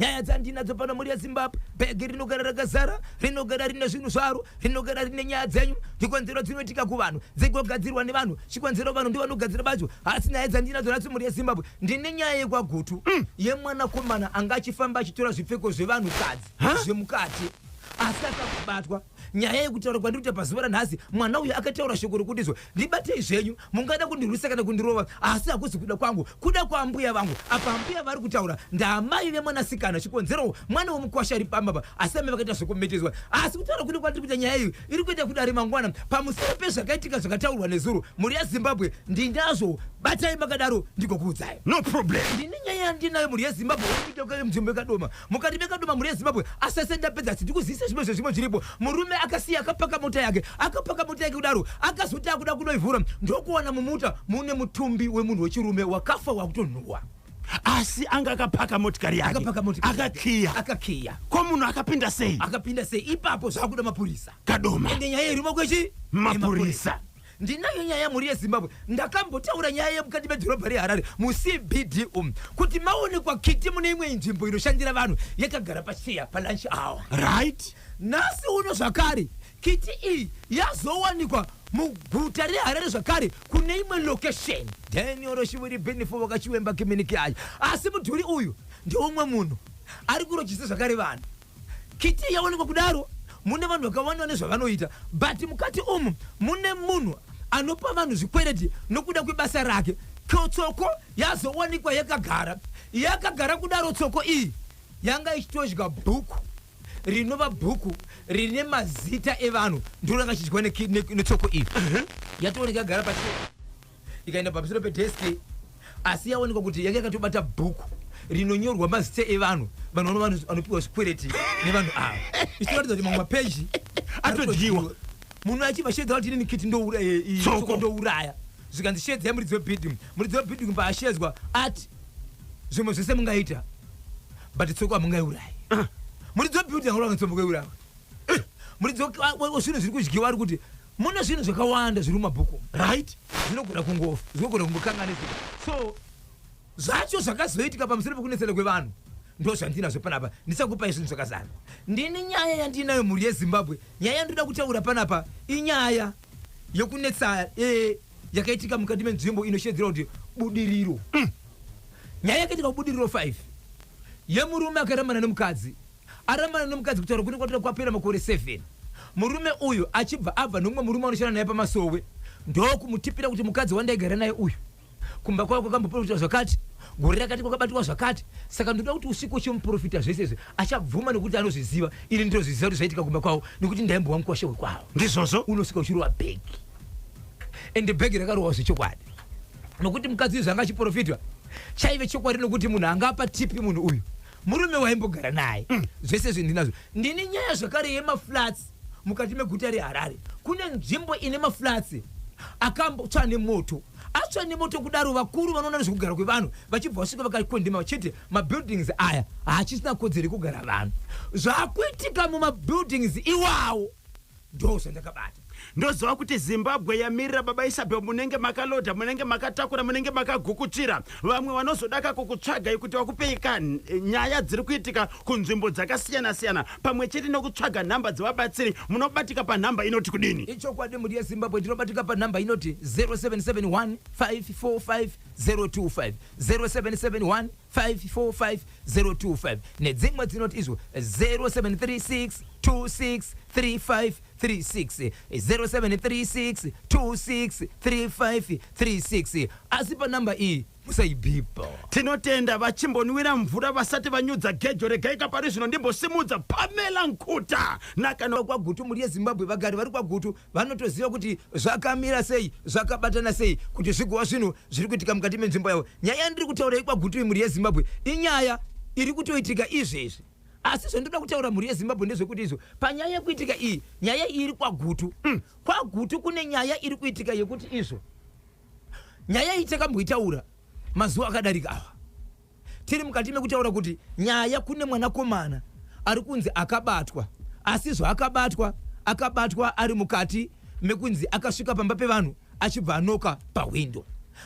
Nyaya dzandinadzo pano, mhuri yeZimbabwe, bhegi rinogara rakazara, rinogara rine zvinhu zvaro, rinogara rine nyaya dzenyu, chikonzero dzinoitika kuvanhu, dzigogadzirwa nevanhu, chikonzero vanhu ndivanogadzira vacho. Asi nyaya dzandinadzo nhasi, mhuri yeZimbabwe, ndine nyaya yekwaGutu yemwanakomana anga achifamba achitora zvipfeko zvevanhukadzi zvemukati, asi akabatwa. Nyaya yekutaura kwandiri kuita pazuva ranhasi, mwana uyu akataura shoko rokuti izvo, "Ndibatei zvenyu, mungada kundirwisa kana kundirova, asi hakuzi kuda kwangu, kuda kwaambuya vangu." Apa ambuya vari kutaura ndaamai vemwanasikana, chikonzero mwana wemukwasha ari pambapa, asi amai vakaita zvekumeteswa. Asi kutaura kune kwandiri kuita, nyaya iyi iri kuita kudare mangwana pamusoro pezvakaitika zvakataurwa nezuro. Mhuri yaZimbabwe, ndinazvo, batai makadaro ndigokuudzai. No problem. Ndine nyaya yandinayo, mhuri yeZimbabwe, iri munzvimbo yekadoma, mukati mekadoma, mhuri yeZimbabwe. Asi asati ndapedza, asi ndikuzivisa zvimwe zvezvimwe zviripo. Murume akasiya akapaka mota yake, akapaka mota yake kudaro, akazoti akuda kunoivhura, ndokuwana mumota mune mutumbi wemunhu wechirume wakafa wakutonhuhwa. Asi anga akapaka motikari yake? Akapaka motikari yake. Akakiya? Akakiya. Ko munhu akapinda sei? Akapinda sei ipapo? Zvakuda mapurisa. Kadoma. Ende nyaya iri makwechi mapurisa. Ndinayo nyaya, mhuri yeZimbabwe. Ndakambotaura nyaya yemukati medhorobha reHarare muCBD umu, kuti maonekwa kiti mune imwe nzvimbo inoshandira vanhu yakagara pacheya palunch hour. Nhasi uno zvakare kiti iyi yazowanikwa muguta reHarare zvakare kune imwe location. Daniel Roshiviri Benifo wakachiwemba kiminiki ayo, asi mudhuri uyu ndeumwe munhu ari kurochisa zvakare vanhu. Kiti yaonekwa kudaro mune vanhu vakawanda nezvavanoita, but mukati umu mune munhu anopa vanhu zvikwereti nokuda kwebasa rake. Tsoko yazowanikwa yakagara, yakagara kudaro, tsoko iyi yanga ichitodya bhuku, rinova bhuku rine mazita evanhu, ndiro rakachidyiwa netsoko iyi. Yatooneka yagara pachi ikaenda pamusoro pedeski, asi yaonekwa kuti yanga yakatobata bhuku rinonyorwa mazita evanhu, vanhu vanopiwa zvikwereti nevanhu ava, ichitoratidza kuti mamwe mapeji atodyiwa. Munhu achibva shedza kuti, "Inini kiti Tsoko. Tsoko ndouraya." Zvikanzi, "Shedzai muridzi webuilding." Muridzi webuilding paashedzwa ati, "Zvimwe zvese mungaita, but tsoko hamungaiurayi." Muridzi webuilding auranga tsoko kuiuraya. Muridzi wezvinhu zviri kudyiwa ari kuti mune zvinhu zvakawanda zviri mumabhuku zvinogona kungofa, zvinogona kungokanganisika. So zvacho zvakazoitika pamusoro pekunetsana kwevanhu ndo zvandinazvo panapa. Ndichakupai zvinhu zvakazara. Ndini nyaya yandinayo, mhuri yeZimbabwe. Nyaya yandinoda kutaura panapa inyaya yekunetsa yakaitika mukati menzvimbo inoshedzerwa kuti Budiriro. Nyaya yakaitika kuBudiriro 5 yemurume akarambana nemukadzi. Arambana nemukadzi, kutaura kune kwatora kwapera makore 7, murume uyu achibva abva nomumwe murume anoshanda naye pamasowe, ndokumutipira kuti mukadzi wandaigara naye uyu kumba kwavo kwakamboprofitwa zvakati, gore rakati kwakabatwa zvakati, saka ndoda kuti usvike uchimuprofita zvese izvi, achabvuma nekuti anozviziva. Ini ndinozviziva kuti zvaitika kumba kwavo nekuti ndaimbova mukwasha wekwavo. Ndizvozvo. Unosvika uchirova bhegi, ende bhegi rakarohwa zvechokwadi, nokuti mukadzi uyu zvanga achiprofitwa chaive chokwadi, nokuti munhu anga apa tipi munhu uyu murume waimbogara naye. Zvese izvi ndinazvo. Ndine nyaya zvakare yemaflats mukati meguta reHarare. Kune nzvimbo ine maflats akambotsva nemoto. Atsva nemoto kudaro, vakuru vanoona nezvekugara kwevanhu vachibva vasvika vakakondema vachiti mabuildings aya haachisina kodzero yekugara vanhu. Zvakuitika mumabuildings iwawo ndo zvandakabata. Ndoziva kuti Zimbabwe yamirira baba Isabel. Munenge makalodha, munenge makatakura, munenge makagukuchira. Vamwe vanozodaka kukutsvagai kuti vakupei ka nyaya dziri kuitika kunzvimbo dzakasiyana-siyana, pamwe chete nokutsvaga nhamba dzevabatsiri. Munobatika panhamba inoti kudini? Ichokwadi, mhuri yeZimbabwe, ndinobatika panhamba inoti 0771 545 025, 0771 545 025, nedzimwe dzinoti izvo 0736 26 35 36, 0736 26 35 36. Asi panhamba iyi musaibhipa. Tinotenda. Vachimbonwira mvura vasati vanyudza gejo, regai kapari zvino ndimbosimudza Pamela Nkuta nakano. KwaGutu, mhuri yeZimbabwe, vagari vari kwaGutu vanotoziva kuti zvakamira sei, zvakabatana sei, kuti zvigova zvinhu zviri kuitika mukati menzvimbo yavo. Nyaya yandiri kutaura yekwaGutu iyi, mhuri yeZimbabwe, inyaya iri kutoitika izvezvi. Asi zvandoda kutaura, mhuri yeZimbabwe, ndezvekuti izvo panyaya yekuitika iyi, nyaya iyi iri kwaGutu. KwaGutu kune nyaya iri kuitika yekuti izvo nyaya iyi takamboitaura mazuva akadarika awa, tiri mukati mekutaura kuti nyaya kune mwanakomana ari kunzi akabatwa, asi zvaakabatwa, akabatwa ari mukati mekunzi akasvika pamba pevanhu achibva anoka pahwindo.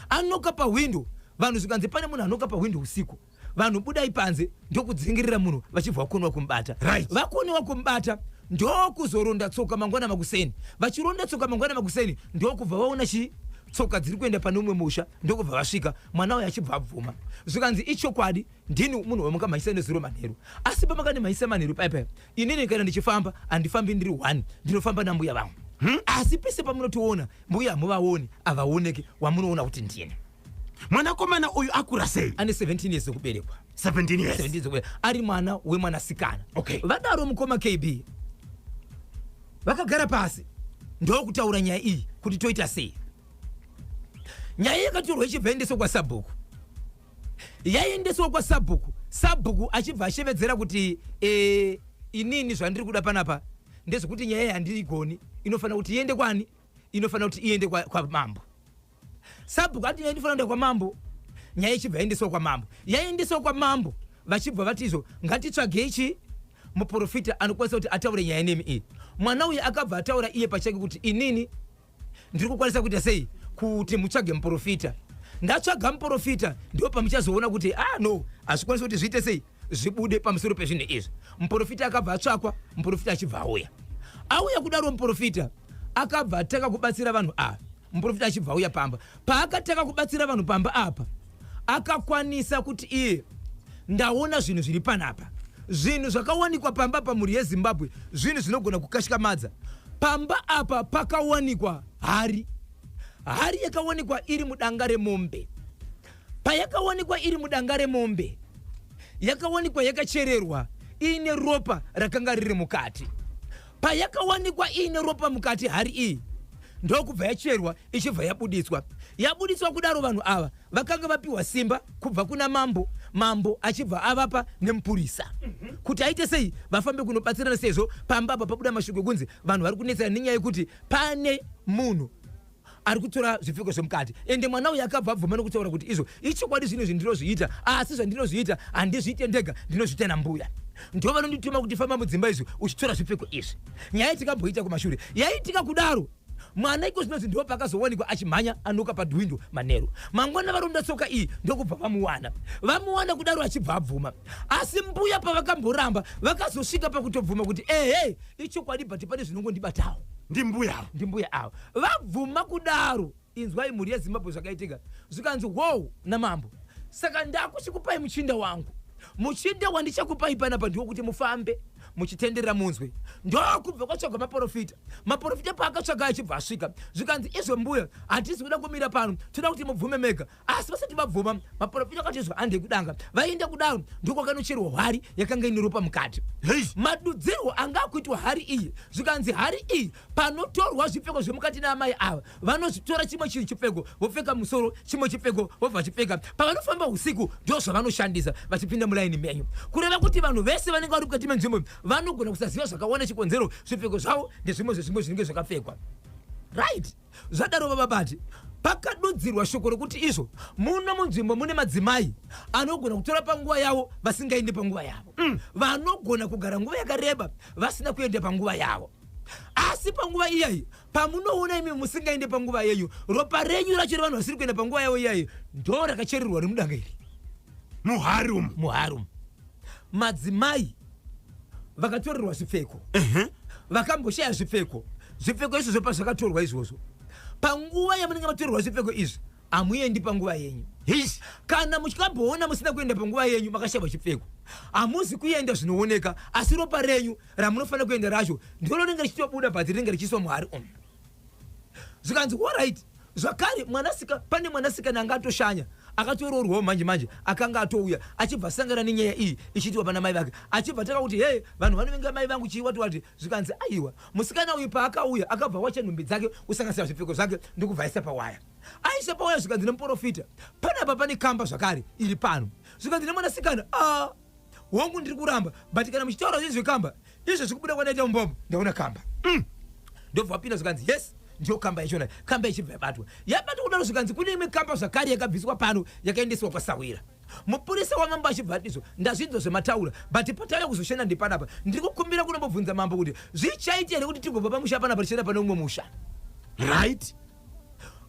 Anoka pahwindo, vanhu zvikanzi pane munhu anoka pahwindo usiku. Vanhu budai panze, ndokudzingirira munhu, vachibva vakoniwa kumubata. Vakoniwa kumubata, ndokuzoronda tsoka mangwana makuseni. Vachironda tsoka mangwana makuseni, ndokubva vaona chi tsoka dziri kuenda pane umwe musha, ndokubva vasvika. Mwana uyo achibva abvuma, zvikanzi, "Ichokwadi, ndini munhu wamukamhanyisa nezuro manheru. Asi pamakandimhanyisa manheru paipai, inini kana ndichifamba handifambi ndiri one, ndinofamba nambuya vangu. Asi pese pamunotiona, mbuya hamuvaoni, havaoneki. Wamunoona kuti ndini." Mwanakomana uyu akura sei? Ane 17 years ekuberekwa. 17 years. 17 years ekuberekwa, ari mwana wemwanasikana. Vadaro, mukoma KB, vakagara pasi ndokutaura nyaya iyi kuti toita sei. Nyaya yakatorwa ichibva endeswa kwasabhuku. Yaendeswa kwasabhuku, sabhuku achibva ashevedzera kuti inini zvandiri kuda panapa ndezvekuti nyaya yandiigoni inofanira kuti iende kwani? Inofanira kuti iende kwamambo. Sabhuku ati nyaya inofanira kuenda kwamambo. Nyaya ichibva yaendeswa kwamambo. Yaendeswa kwamambo, vachibva vati izvo, ngatitsvagei chi muprofita anokwanisa kuti ataure nyaya nemi iyi. Mwana uyu akabva ataura iye pachake kuti, "Inini ndiri kukwanisa kuita sei kuti mutsvage muprofita? Ndatsvaga muprofita, ndipo pamuchazoona kuti, ah no, hazvikwanisi kuti zviite sei, zvibude pamusoro pezvinhu izvi." Muprofita akabva atsvakwa. Muprofita achibva auya. Auya kudaro, muprofita akabva atanga kubatsira vanhu ava. Muprofita achibva auya pamba. Paakatanga kubatsira vanhu pamba apa, akakwanisa kuti iye, "Ndaona zvinhu zviri panapa." Zvinhu zvakawanikwa pamba pamhuri yeZimbabwe, zvinhu zvinogona kukashikamadza. Pamba apa pakawanikwa hari. Hari yakawanikwa iri mudanga remombe. Payakawanikwa iri mudanga remombe, yakawanikwa yakachererwa, iine ropa rakanga riri mukati. Payakawanikwa iine ropa mukati hari iyi, ndokubva yacherwa, ichibva yabuditswa. Yabuditswa kudaro, vanhu ava vakanga vapiwa simba kubva kuna mambo. Mambo achibva avapa nemupurisa kuti aite sei, vafambe kunobatsirana, sezvo pamba apa pabuda mashoko ekunzi vanhu vari kunetsana nenyaya yekuti pane munhu ari kutora zvipfeko zvemukati. Ende mwana uyu akabva abvuma nokutaura kuti izvo ichokwadi, zvinhu izvi ndinozviita, asi zvandinozviita handizviite ndega, ndinozviita nambuya, ndo vanondituma kuti famba mudzimba izvi uchitora zvipfeko izvi. Nyaya tikamboita kumashure yaitika kudaro. Mwana iko zvinonzi ndo pakazowanikwa achimhanya anoka padwindo manheru mangwana. Varonda tsoka iyi, ndokubva vamuwana. Vamuwana kudaro, achibva abvuma. Asi mbuya pavakamboramba, vakazosvika pakutobvuma kuti, "Ehe, ichokwadi, but pane zvinongondibatawo." Ndimbuya? Ndimbuya avo vabvuma kudaro. Inzwai, mhuri yeZimbabwe, zvakaitika. Zvikanzi wow namambo, "Saka ndakuchikupai muchinda wangu. Muchinda wandichakupai panapa ndiwokuti mufambe muchitenderera munzwe." Ndokubva kwatsvagwa maprofita. Maprofita paakatsvaga, achibva asvika. Zvikanzi izvo, "Mbuya, hatisi kuda kumira pano, toda kuti mubvume mega." Asi vasati vabvuma, maprofita akati izvo, "Handei kudanga." Vaenda kudaro, ndokwakanocherwa hari yakanga ine ropa mukati. Madudzirwo anga akuitwa hari iyi, zvikanzi hari iyi, panotorwa zvipfeko zvemukati naamai ava, vanozvitora chimwe chinhu chipfeko vopfeka musoro, chimwe chipfeko vobva vachipfeka pavanofamba usiku. Ndo zvavanoshandisa vachipinda mulaini menyu. Kureva kuti vanhu vese vanenge vari mukati menzvimbo vanogona kusaziva zvakawanda chikonzero zvipfeko zvavo ndezvimwe zvezvimwe zvinenge zvakapfekwa. Right, zvadaro, vababati, pakadudzirwa shoko rokuti izvo muno munzvimbo mune madzimai anogona kutora panguva yavo vasingaendi panguva yavo. Vanogona kugara nguva yakareba vasina kuenda panguva yavo. Asi panguva iyayi pamunoona imi musingaende panguva yenyu, ropa renyu racho revanhu vasiri kuenda panguva yavo iyayi ndo rakachererwa remudanga iri. Muhari umu? Muhari umu. Madzimai vakatorerwa zvipfeko, vakamboshaya zvipfeko, zvipfeko izvozvo pazvakatorwa izvozvo, panguva yamunenge matorerwa zvipfeko izvi, hamuendi panguva yenyu. Kana muchikamboona musina kuenda panguva yenyu, makashaywa chipfeko, hamuzi kuenda zvinooneka, asi ropa renyu ramunofanira kuenda racho ndiro rinenge richitobuda, but rinenge richiiswa muhari umu. Zvikanzi alright. Zvakare mwanasika, pane mwanasikana anga atoshanya, akatoroorwawo manje manje, akanga atouya, achibva asangana nenyaya iyi ichiitwa pana mai vake, achibva tanga kuti, "He, vanhu vanovenga mai vangu, chii, wati wati." Zvikanzi aiwa. Musikana uyu paakauya, akabva wacha nhumbi dzake, kusanganisira zvipfeko zvake, ndokubva aisa pawaya. Aisa pawaya, zvikanzi nemuprofita, "Panapa pane kamba zvakare iri pano." Zvikanzi nemwanasikana, "A, hongu, ndiri kuramba, but kana muchitaura zvinhu zvekamba izvo, zvikubuda kwandaita mumbomo, ndaona kamba." Ndobva wapinda. Zvikanzi, "Yes, ndiyo kamba yachona." Kamba ichibva yabatwa. Yabatwa kudaro, zvikanzi kune imwe kamba zvakare yakabviswa pano, yakaendeswa kwasawira. Mupurisa wamambo achibva atizvo, "Ndazvinzwa zvemataura, but patauya kuzoshanda ndipanapa. Ndiri kukumbira kunombobvunza mambo kuti zvichaita here kuti tigobva pamusha panapa tichienda pane umwe musha."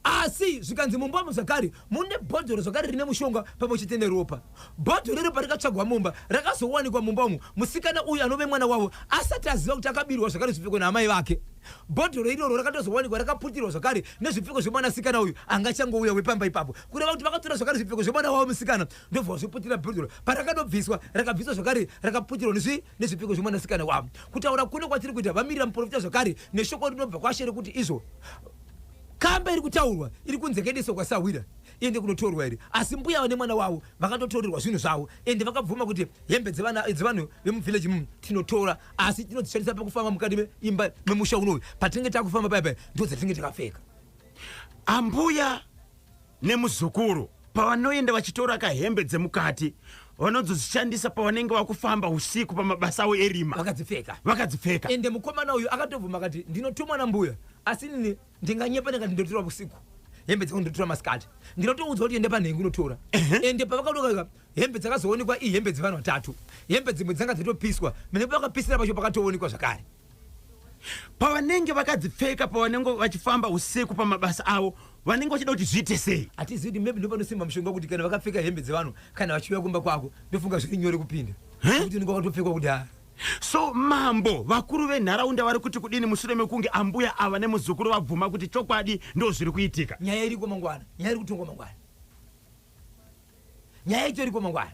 Asi zvikanzi mumba umu zvakare mune bhodhoro zvakare rine mushonga pamwe chete neropa. Bhodhoro reropa rikatsvagwa mumba, rakazowanikwa mumba umu musikana uyu anove mwana wavo asati aziva kuti akabirwa zvakare zvipfeko naamai vake. Bhodhoro iroro rakatozowanikwa rakaputirwa zvakare nezvipfeko zvemwanasikana uyu anga achangouya wepamba ipapo. Kureva kuti vakatora zvakare zvipfeko zvemwana wavo musikana ndobva vazviputira bhodhoro. Parakadobviswa rakabviswa zvakare rakaputirwa nezvipfeko zvemwanasikana wavo. Kutaura kuno kwatiri kuita vamirira muprofita zvakare neshoko rinobva kwaShe rekuti izvo kamba iri kutaurwa iri kunze kuendeswa kwasahwira iende kunotorwa here asi mbuya vane mwana wavo vakatotorerwa zvinhu zvavo ende vakabvuma kuti hembe dzevanhu vemuvillage mumu tinotora asi tinodzishandisa pakufamba mukati meimba memusha unoyu patinenge takufamba paya paya ndo dzatinenge takapfeka. Ambuya nemuzukuru pavanoenda vachitora kahembe dzemukati vanodzozvishandisa pavanenge vakufamba usiku pamabasa avo erima. Vakadzipfeka. Vakadzipfeka. Ende mukomana uyu akatobvuma akati ndinotumwa nambuya asi inini ndinganyepa ndikati ndotora usiku hembe dzangu ndotora masikati ndinotoudzwa kuti ende panhengi unotora. Ende pavakadoka hembe dzakazoonekwa ihembe dzevanhu vatatu hembe dzimwe dzanga dzatopiswa mene pavakapisira pacho pakatoonekwa zvakare. Pavanenge vakadzipfeka pavanenge vachifamba usiku pamabasa avo vanenge vachida kuti zviite sei? Hatizivi kuti maybe ndopanosimba mushonga kuti kana vakapfeka hembe dzevanhu kana vachiuya kumba kwako ndofunga zviri nyore kupinda nekuti unenge wakatopfekwa kudhara. So mambo vakuru venharaunda vari kuti kudini mushure mekunge ambuya ava nemuzukuru vabvuma kuti chokwadi ndozviri kuitika? Nyaya iriko mangwana, nyaya iri kutongwa mangwana. Nyaya itoriko mangwana.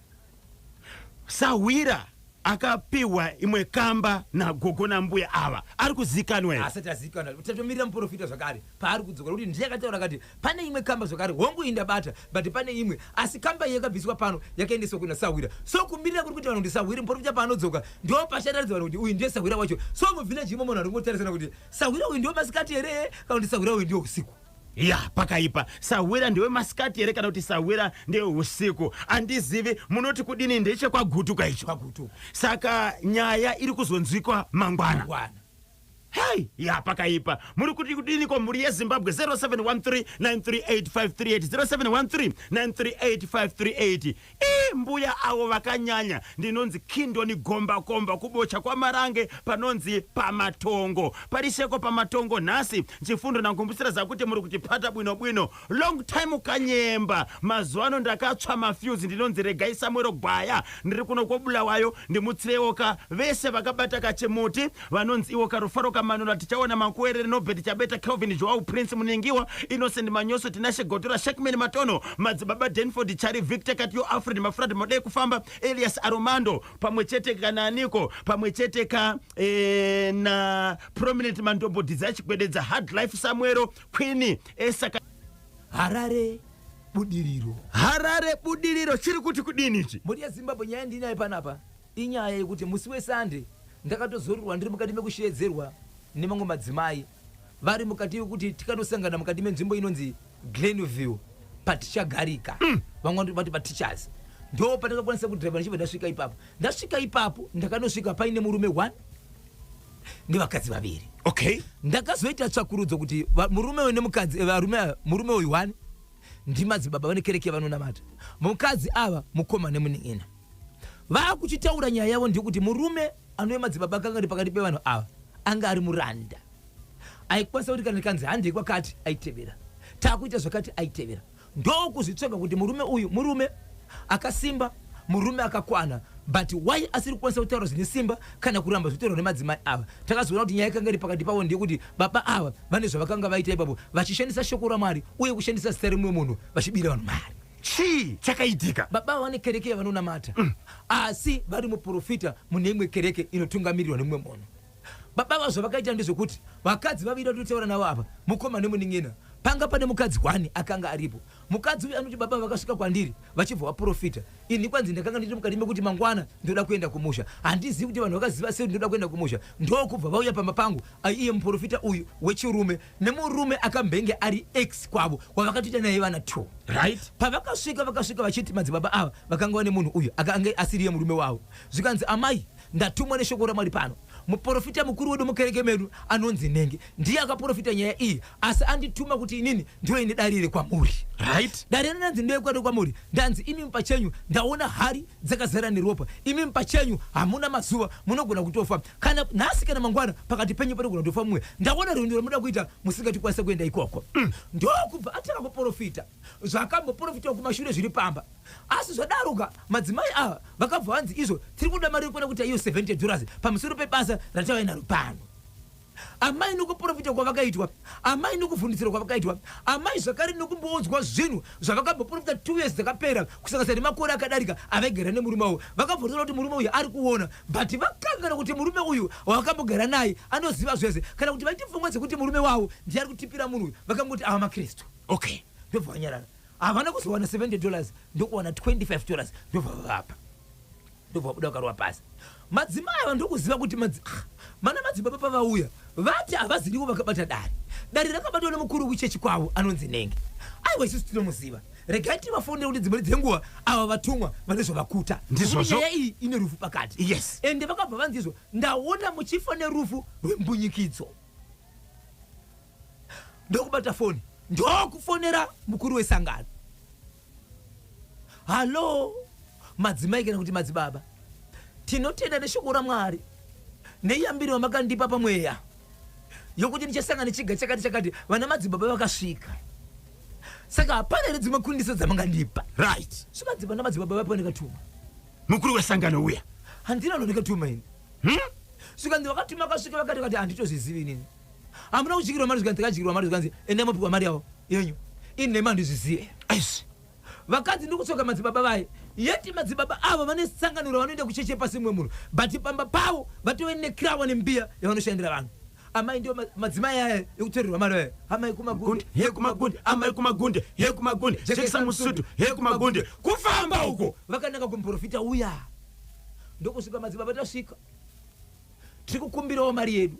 Sahwira akapihwa imwe kamba nagogo nambuya ava ari kuzikanwa here? Asati azikanwa. Tatomirira muporofita zvakare paari kudzoka nekuti ndiye akataura akati pane imwe kamba zvakare hongu iyi ndabata but pane imwe asi kamba iyi yakabviswa pano yakaendeswa kuna sahwira. So kumirira kuri kuita vanhu kuti sahwira muporofita paanodzoka ndo pacharatidza vanhu kuti uyu ndiye sahwira wacho. So muvillage imomo vanhu vari kungotarisana kuti sahwira uyu ndiwe masikati here kana kuti sahwira uyu ndiwe usiku. Ya pakaipa. Sahwira ndewe masikati here kana kuti sahwira ndewe usiku? Andizivi munoti kudini ndechekwaGutu kaicho. KwaGutu. Saka nyaya iri kuzonzwikwa mangwana. Mangwana. Hey, ya pakaipa. Muri kuti kudini ko mhuri yeZimbabwe 0713938538 0713938538. Ii mbuya avo vakanyanya. Ndinonzi Kindoni Gombakomba kuBocha kwaMarange panonzi paMatongo. Parisheko paMatongo nhasi Chifundo nangumbusira zakuti muri kuti pata bwino bwino. Long time Kanyemba. Mazuvano ndakatsva mafuse ndinonzi Regai Samuel Gwaya. Ndiri kuno koBulawayo ndimutsirewo ka vese vakabata kachimuti vanonzi iwo Karufaro Kamanura Tichaona Makuwerere Nobert Chabeta Kelvin Joao Prince Muningiwa Innocent Manyoso Tinashe Gotora Shackman Matono Madzibaba Denford Chari Victor Katiyo Alfred Mafurad Modei Kufamba Elias Aromando pamwe chete kana aniko pamwe chete ka e, na Prominent Mandombo Desire Chigwededza Hard Life Samuel Queen Esa Harare Budiriro. Harare Budiriro chiri kuti kudini ichi? Mhuri yeZimbabwe nyaya ndinayo panapa inyaya yekuti musi weSunday ndakatozororwa ndiri mukati mekusheedzerwa nemamwe madzimai vari mukati mekuti tikanosangana mukati menzvimbo inonzi Glenview patichagarika vamwe vati pateachers ndo pandakakwanisa kudriver ndichibva ndasvika ipapo ndasvika ipapo ndakanosvika paine murume one nevakadzi vaviri okay ndakazoita tsvakurudzo kuti murume uyu nemukadzi eh, varume ava murume uyu one ndimadzibaba vane kereke yavanonamata mukadzi ava mukoma nemunin'ina vakuchitaura nyaya yavo ndekuti murume anove madzibaba akanga ari pakati pevanhu ava anga ari muranda aikwanisa kuti kana ndikanzi handei kwakati aitevera takuita zvakati aitevera ndokuzvitsvaga kuti murume uyu murume akasimba murume akakwana but why asiri kukwanisa kutaura zvine simba kana kuramba zvitaurwa nemadzimai ava takazoona kuti nyaya yakanga iri pakati pavo ndeyekuti baba ava vane zvavakanga vaita ipapo vachishandisa shoko ramwari uye kushandisa zita remumwe munhu vachibira vanhu mari Chii chakaitika? Baba ava vane kereke yavanonamata asi vari muprofita mune imwe kereke inotungamirirwa nemumwe munhu. Baba ava zvavakaita ndezvekuti vakadzi vaviri vatinotaura navo apa, mukoma nemunin'ina, panga pane mukadzi one akanga aripo. Mukadzi uyu anoti baba vakasvika kwandiri vachibva vaprofita. Ini kwanzi ndakanga ndiri mukati mekuti mangwana ndoda kuenda kumusha. Handizivi kuti vanhu vakaziva sei kuti ndoda kuenda kumusha. Ndokubva vauya pamba pangu iye muprofita uyu wechirume nemurume akambenge ari ex kwavo wavakatoita naye vana two. Right. Pavakasvika vakasvika vachiti madzibaba ava vakanga vane munhu uyu akange asiriye murume wavo. Zvikanzi amai ndatumwa neshoko raMwari pano. Muprofita mukuru wedu mukereke medu anonzi Nenge ndiye akaprofita nyaya iyi, asi andituma kuti inini ndiwe nedarire kwamuri. Dare rinanzi ndiwe kwade kwamuri. Ndanzi imi pachenyu ndaona hari dzakazara neropa. Imi pachenyu hamuna mazuva, munogona kutofa kana nhasi kana mangwana, pakati penyu panogona kutofa mumwe. Ndaona rwendo rwamuda kuita musingatikwanisa kuenda ikoko. Ndokubva atanga kuprofita zvakamboprofitwa kumashure zviri pamba. Asi zvadaroka, madzimai ava vakabva vanzi izvo tiri kuda mari yekuona kuti iyo $70 pamusoro pebasa ratava naro pano. Amai nokuprofita kwavakaitwa, amai nokuvhundisirwa kwavakaitwa, amai zvakare nokumboudzwa zvinhu zvavakamboprofita 2 years dzakapera, kusanganisa nemakore akadarika avaigara nemurume wavo, vakabvunzira kuti murume uyu ari kuona, but vakangana kuti murume uyu wavakambogara naye anoziva zvese, kana kuti vaiti pfungwa dzekuti murume wavo ndiye ari kutipira munhu uyu. Vakangoti ava makristu. Ndobva vanyarara. Havana kuzowana $70, ndokuwana $25, ndobva vavapa, ndobva vabuda vakarova pasi. Madzimai ava ndokuziva kuti mana madzibaba pavauya vati havazirivo vakabata dare. Dare rakabatwa nemukuru wekuchechi kwavo anonzi Nenge. Aiwa, isusu tinomuziva, regai tivafonere kuti dzimweni dzenguva ava vatumwa vane zvavakuta. Ndizvozvo. Nyaya iyi ine rufu pakati. Ende vakabva vanzi izvo ndaona muchifa nerufu rwembunyikidzo. Ndokubata foni, ndokufonera mukuru wesangano. Hallo madzimai kana kuti madzibaba, tinotenda neshoko raMwari neyambiro yamakandipa pamweya yokuti ndichasangana chiga chakati chakati. Vana madzibaba vakasvika, saka hapana here dzimwe kundiso dzamangandipa? Zvikanzi vana madzibaba vapo ndikatuma Mukuru wesangano uya. Handina no ndikatuma ini. Zvikanzi vakatuma, akasvika vakati kati handitozvizivi inini. Hamuna kudyirwa mari? Zvikanzi takadyirwa mari. Zvikanzi endai mopiwa mari yavo yenyu, ini nema handizvizive. Aish. Vakadzi ndikutsoka madzibaba vaye yeti madzibaba avo vane sangano ravanoenda kucheche pasi mumwe munhu, but pamba pavo vatove nekirawa nembiya yavanoshandira vanhu. Amai ndio madzimai aya ekutorerwa mari aya, amai kumagunde. He kumagunde, amai kumagunde, he kumagunde, jekesa musutu, he kumagunde, kufamba uko. Vakananga kumuprofita uya, ndokusvika, madzibaba tasvika, tiri kukumbirawo mari yedu.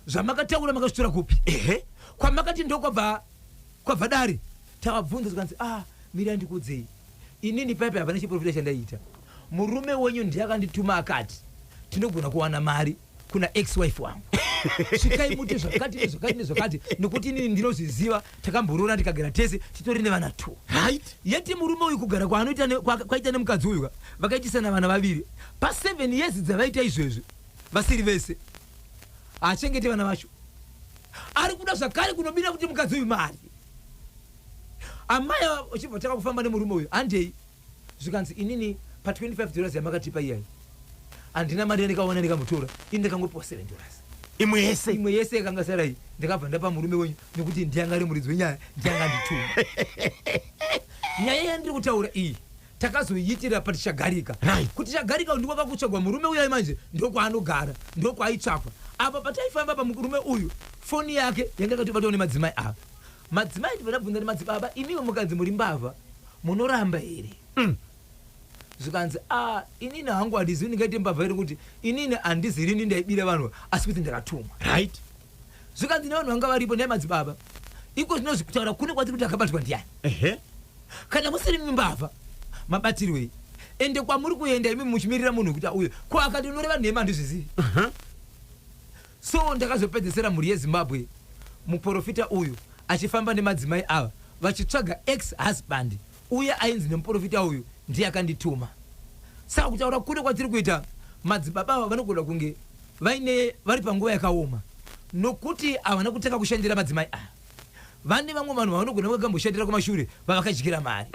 Zvamakataura makazvitora kupi? Kwamakati ndokwabva kwabva dare. Tavabvunza, zvikanzi, ah, miri andikudzei, inini paipai hapana chiprofita chandaiita. Murume wenyu ndiye akandituma, akati tinogona kuwana mari kuna ex wife wangu. Svikai muti zvakati nezvakati nezvakati, nekuti inini ndinozviziva, takamborora tikagara tese, titori nevana two. Yeti murume uyu kugara kwaanoita kwaita nemukadzi uyu ka, vakaitisana vana vaviri pa7 years dzavaita izvezvi vasiri vese. Haachengeti vana vacho, ari kuda zvakare kunobira kuti mukadzi uyu mari. Amai ava uchibva tanga kufamba nemurume uyu, handei. Zvikanzi inini pa$25 yamakatipa iyai handina mari yandikaona ndikamutora ini, ndakangopiwa $7. Imwe yese. Imwe yese yakanga sarai ndakabva ndapa murume wenyu, nekuti ndiyanga ari muridzi wenyaya, ndiyanga ndituma. Nyaya yandiri kutaura iyi takazoiitira patichagarika. Kuti chagarika ndiko kakutsvagwa murume uyai manje, ndokwaanogara, ndokwaaitsvakwa. Apa pataifamba pamurume uyu, foni yake yanga yakatobatwa nemadzimai ava. Madzimai ndibva ndabvunza kuti madzibaba, imiwe mukanzi muri mbavha munoramba here? Zvikanzi, a, inini hangu handizivi ndingaite mbavha here, kuti inini handizirini ndaibira vanhu, asi kuti ndakatumwa. Zvikanzi nevanhu vanga varipo, ndai madzibaba, iko zvinozvi kutaura kune kwatiri kuti akabatwa ndiani? Kana musiri mbavha mabatirwei? Ende kwamuri kuenda imi muchimirira munhu kuti auye, ko akati unoreva nhema, handizvizivi. So ndakazopedzesera, mhuri yeZimbabwe, muprofita uyu achifamba nemadzimai ava vachitsvaga ex husband uye ainzi nemuprofita uyu ndiye akandituma. Saka kutaura kune kwatiri kuita, madzibaba ava vanogona kunge vaine vari panguva yakaoma, nokuti havana kutanga kushandira madzimai aya. Vane vamwe vanhu vavanogona vakamboshandira kumashure vavakadyira mari.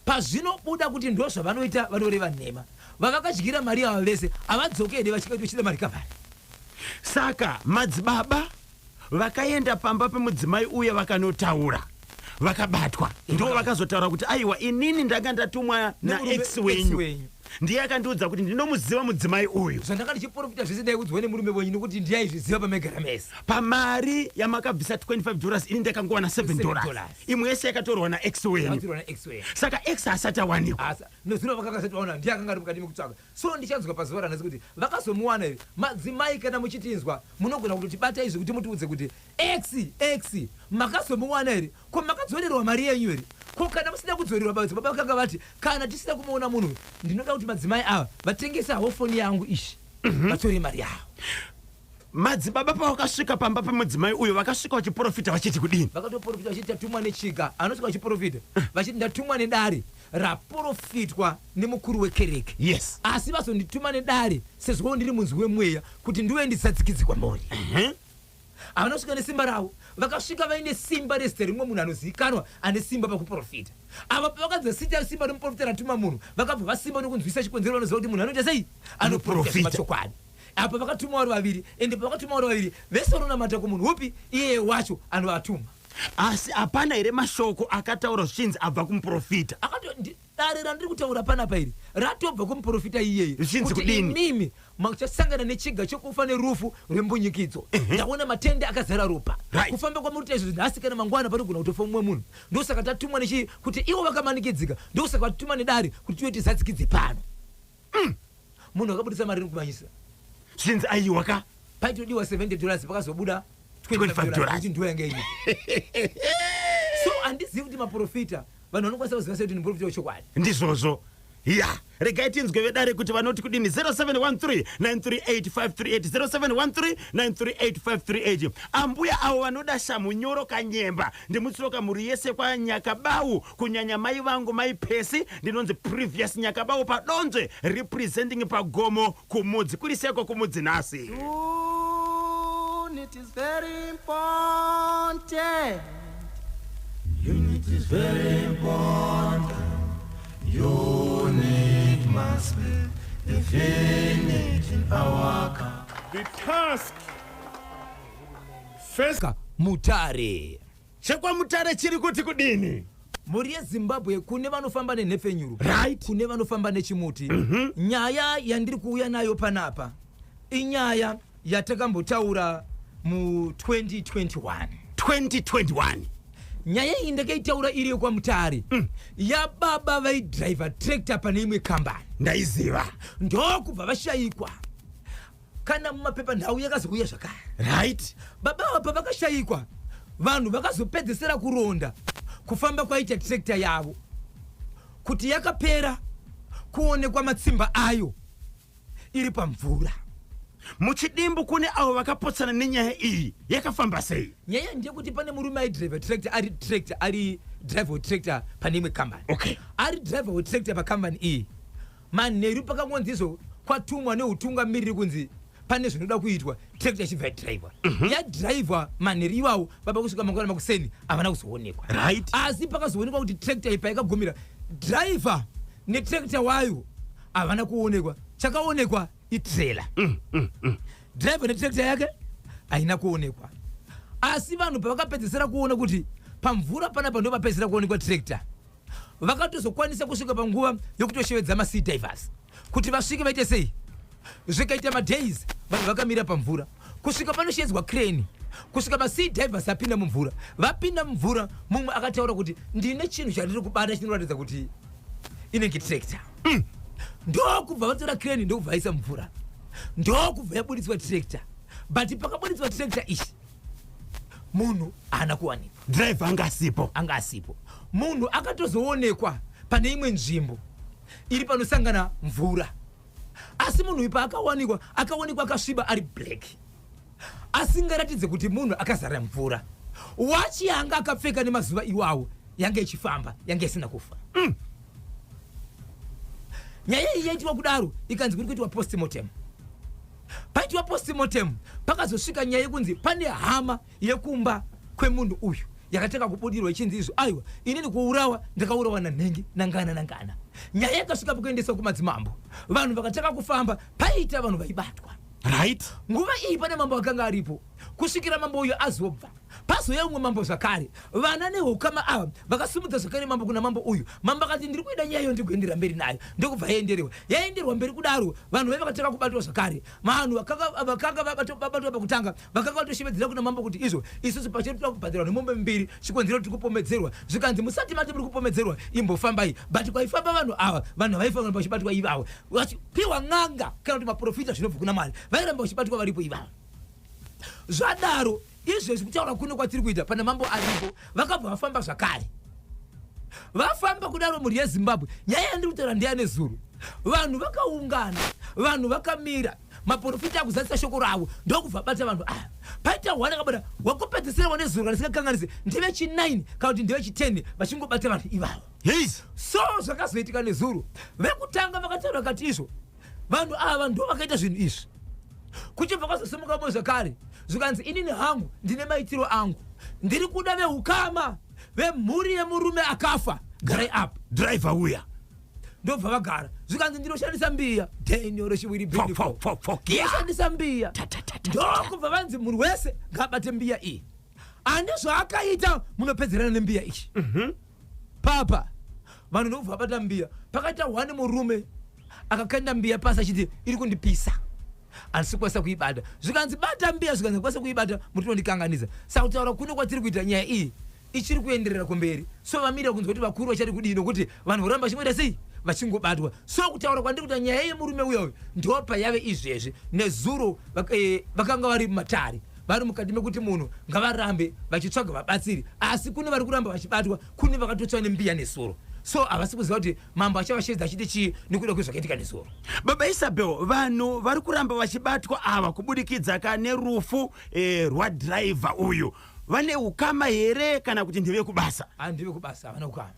Pazvinobuda kuti ndo zvavanoita, vanoreva nhema, vavakadyira mari ava vese havadzokede vachida mari kavari. Saka madzibaba vakaenda pamba pemudzimai uye vakanotaura, vakabatwa, ndo vakazotaura kuti aiwa, inini ndanga ndatumwa Nemurume- naex ex wenyu, wenyu. Ndiye akandiudza kuti ndinomuziva mudzimai uyu. Zvandanga ndichiprofita zvese ndaikudzwa nemurume wenyu, nokuti ndiye aizviziva pamaigara mese. Pamari yamakabvisa $25, ini ndakangowana $7. $7 dollars. Imwe yese yakatorwa naex wenyu. Yakatorwa naex wenyu. Saka ex asati awanikwa. Asa nozino vakakasati vaona, ndiye akanga ari mukati mekutsvaka. So ndichanzwa pazuva ranhasi kuti vakazomuwana here madzimai. Kana muchitinzwa, munogona kutotibata izvi kuti mutiudze kuti ex ex makazomuwana here? Ko makadzorerwa mari yenyu here? Ko kana musina kudzorerwa, madzibaba vakanga vati kana tisina kumuona munhu uyu, ndinoda kuti madzimai ava vatengese havo foni yangu ishi, vatore mari yavo. Madzibaba pavakasvika pamba pemudzimai uyu, vakasvika vachiprofita vachiti kudini? Vakatoprofita vachiti tatumwa nechiga. Anosvika vachiprofita vachiti ndatumwa nedare raprofitwa nemukuru wekereke. Asi vazondituma nedare sezvo ndiri munzwi wemweya kuti ndiuye ndisatsikidzi kwamuri. Havana kusvika nesimba ravo, vakasvika vaine simba rezita rimwe munhu anozivikanwa ane simba pakuprofita. Ava pavakanzwa sita simba remuprofita ratuma munhu, vakabva vasimba nokunzwisa chikonzero. Vanoziva kuti munhu anoita sei? Anoprofita zvepachokwadi. Apa vakatuma vari vaviri, ende pavakatuma vari vaviri vese vanonamata kumunhu upi? Iyeye wacho anovatuma. Asi hapana here mashoko akataura zvichinzi abva kumuprofita? Dare randiri kutaura panapa iri ratobva kumuprofita iyeye. Zvichinzi kuti kudini? Imimi machasangana nechiga chokufa nerufu rwembunyikidzo. Ndaona matende akazara ropa. Kufamba kwamuri kuita izvozvi nhasi kana mangwana panogona kutofa mumwe munhu. Ndosaka tatumwa nechii kuti ivo vakamanikidzika. Ndosaka vatituma nedare kuti tiuye tizadzikidze pano. Munhu akabudisa mari irikumhanyisa. Zvinzi aiwa ka. Paitodiwa $70 pakazobuda $25 $25 kuti ndiyo yange iripo. So handizivi kuti maprofita vanhu vanokwanisa kuziva sei kuti ndimuprofita wechokwadi. Ndizvozvo. Ya, regai tinzwe vedare kuti vanoti kudini. 0713 938 538, 0713 938 538. Ambuya avo vanoda shamhu nyoro kanyemba, ndimutsiroka mhuri yese kwaNyakabau, kunyanya mai vangu mai Pesi. Ndinonzi Previous Nyakabau padonzve, representing pagomo kumudzi. Kuri seko kumudzi nhasi? Unity is very important. Unity is very important. Unity must be infinite in our country. The task first Mutare. ChekwaMutare chiri kuti kudini? Mhuri yeZimbabwe, kune vanofamba nenhepfenyuro, kune vanofamba nechimuti, nyaya yandiri kuuya nayo panapa inyaya yatakambotaura mu2021. 2021. Nyaya iyi ndakaitaura iri yekwaMutare, yababa vaidhiraivha tractor pane imwe kambani. Ndaiziva. Ndokubva vashayikwa. Kana mumapepanhau yakazouya zvakare. Baba ava pavakashayikwa, vanhu vakazopedzesera kuronda kufamba kwaita tractor yavo, kuti yakapera kuonekwa matsimba ayo iri pamvura. Muchidimbu, kune avo vakapotsana nenyaya iyi, yakafamba sei? Nyaya ndeyekuti pane murume aidhiraivha tractor, ari tractor, ari driver wetractor pane imwe kambani. Ari driver wetractor pakambani iyi, manheru pakangonzi izvo kwatumwa neutungamiriri kunzi pane zvinoda kuitwa, tractor ichibva yadhiraivwa. Yadhiraivwa manheru iwawo, baba kusvika mangwana makuseni havana kuzoonekwa. Asi pakazoonekwa kuti tractor iyi payakagumira, driver netractor wayo havana kuonekwa. Chakaonekwa itrailer. Driver netractor yake haina kuonekwa. Asi vanhu pavakapedzesera kuona kuti pamvura panapa ndo papedzesera kuonekwa tractor, vakatozokwanisa kusvika panguva yekutoshevedza masea divers kuti vasvike vaite sei. Zvikaita madays vanhu vakamira pamvura kusvika panoshedzwa crane, kusvika masea divers apinda mumvura. Vapinda mumvura, mumwe akataura kuti ndine chinhu chandiri kubata chinoratidza kuti inenge tractor. Ndokubva vatora crane, ndokubva vaisa mumvura, ndokubva yabuditswa tractor. But pakabuditswa tractor ichi, munhu haana kuwanikwa. Driver anga asipo. Anga asipo. Munhu akatozoonekwa pane imwe nzvimbo iri panosangana mvura. Asi munhu uyu paakawanikwa, akaonekwa akasviba, ari black, asingaratidze kuti munhu akazara mvura. Wachi yanga akapfeka nemazuva iwawo yanga ichifamba, yanga isina kufa. Nyaya iyi yaitiwa kudaro, ikanzi kuri kuitwa postmortem. Paitiwa postmortem, pakazosvika nyaya yekunzi pane hama yekumba kwemunhu uyu yakatanga kubudirwa ichinzi izvo, aiwa, inini kuurawa ndakaurawa nanhengi nangana nangana. Nyaya yakasvika pakuendeswa kumadzimambo. Vanhu vakatanga kufamba, paita vanhu vaibatwa. Nguva iyi pane mambo akanga aripo kusvikira mambo uyu azobva, pazouya umwe mambo zvakare. Vana neukama ava vakasumudza zvakare mambo kuna mambo uyu. Mambo akati ndiri kuida nyaya iyo ndikuendera mberi nayo, ndokubva yaenderewa. Yaenderwa mberi kudaro, vanhu vai vakatanga kubatwa zvakare. Vanhu vakanga vabatwa pakutanga vakanga vatoshevedzera kuna mambo kuti izvo isusu pachedu toda kubhadharwa nemombe mbiri, chikonzero tiri kupomedzerwa. Zvikanzi musati mati muri kupomedzerwa, imbofambai. But kwaifamba vanhu ava, vanhu havaifamba vachibatwa ivavo vachipiwa n'anga kana kuti maprofita zvinobva kuna Mwari, vairamba vachibatwa varipo ivavo. Zvadaro, izvezvi kutaura kuno kwatiri kuita, pana mambo aripo, vakabva vafamba zvakare. Vafamba kudaro, mhuri yeZimbabwe, nyaya yandiri kutaura ndeyane zuro. Vanhu vakaungana, vanhu vakamira. Maprofita akuzadzisa shoko ravo, ndokubva bata vanhu aya. Paita hwana akabata wakupedzisira wane zuro risingakanganisi, ndevechi9 kana kuti ndevechi10, vachingobata vanhu ivavo. So zvakazoitika nezuro, vekutanga vakataura vakati izvo vanhu ava ndo vakaita zvinhu izvi. Kuchibva kwazosimuka mo zvakare, zvikanzi, "Inini hangu ndine maitiro angu, ndiri kuda veukama vemhuri yemurume akafa, garai apa." Driver uya. Ndobva vagara, zvikanzi, "Ndinoshandisa mbiya." Daniel Chiwiri. Fo, fo, fo, fo, yeah. Ndinoshandisa mbiya. Ta, ta, ta, ta, ta. Ndokubva vanzi munhu wese ngaabate mbiya iyi. Ane zvaakaita, munopedzerana nembiya iyi. Papa vanhu ndokubva vabata mbiya. Pakaita one murume akakanda mbiya pasi achiti, "Iri kundipisa, handisi kukwanisa kuibata." Zvikanzi, "Bata mbiya." Zvikanzi, "Kwanisa kuibata, mutinondikanganisa." Saka kutaura kuno kwatiri kuita, nyaya iyi ichiri kuenderera kumberi. So vamirira kunzwa kuti vakuru vachati kudii, nokuti vanhu voramba vachingoita sei, vachingobatwa. So kutaura kwandiri kuita, nyaya yemurume uya uyu ndopa yave izvezvi. Nezuro vakanga vari mumatare, vari mukati mekuti munhu ngavarambe vachitsvaga vabatsiri, asi kune vari kuramba vachibatwa, kune vakatotsva nembiya nesuro. So havasi kuziva kuti mambo achavashedza achiti chii nekuda kwezvakaitika nesuro. Baba Isabel, vanhu vari kuramba vachibatwa ava kubudikidza ka nerufu rwadhiraivha uyu, vane ukama here kana kuti ndevekubasa? Handive kubasa, havana ukama.